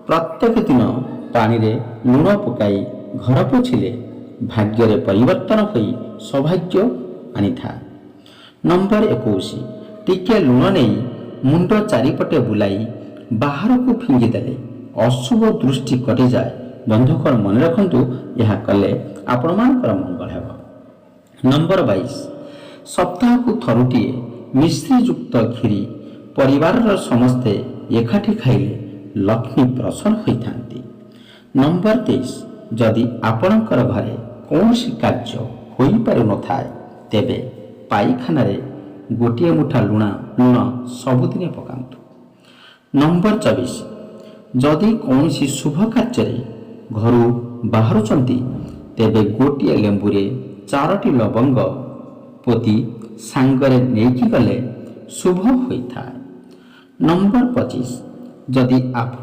ପ୍ରତ୍ୟେକ ଦିନ ପାଣିରେ ଲୁଣ ପକାଇ ଘର ପୋଛିଲେ ଭାଗ୍ୟରେ ପରିବର୍ତ୍ତନ ହୋଇ ସୌଭାଗ୍ୟ ଆଣିଥାଏ। ନମ୍ବର 21, ଟିକେ ଲୁଣ ନେଇ ମୁଣ୍ଡ ଚାରିପଟେ ବୁଲାଇ ବାହାରକୁ ଫିଙ୍ଗିଦେଲେ ଅଶୁଭ ଦୃଷ୍ଟି କଟିଯାଏ। ବନ୍ଧୁଗଣ, ମନେ ରଖନ୍ତୁ, ଏହା କଲେ ଆପଣମାନଙ୍କର ମଙ୍ଗଳ ହେବ। ନମ୍ବର 22, ସପ୍ତାହକୁ ଥରୁଟିଏ ମିଶ୍ରିଯୁକ୍ତ କ୍ଷୀରି ପରିବାରର ସମସ୍ତେ ଏକାଠି ଖାଇଲେ ଲକ୍ଷ୍ମୀ ପ୍ରସନ୍ନ ହୋଇଥାନ୍ତି। ନମ୍ବର 23, ଯଦି ଆପଣଙ୍କର ଘରେ କୌଣସି କାର୍ଯ୍ୟ ହୋଇପାରୁନଥାଏ, ତେବେ ପାଇଖାନାରେ ଗୋଟିଏ ମୁଠା ଲୁଣ ସବୁଦିନେ ପକାନ୍ତୁ। ନମ୍ବର 24, ଯଦି କୌଣସି ଶୁଭ କାର୍ଯ୍ୟରେ ଘରୁ ବାହାରୁଛନ୍ତି, ତେବେ ଗୋଟିଏ ଲେମ୍ବୁରେ ଚାରୋଟି ଲବଙ୍ଗ ପୋତି ସାଙ୍ଗରେ ନେଇକି ଗଲେ ଶୁଭ ହୋଇଥାଏ। ନମ୍ବର 25, ଯଦି ଆପଣ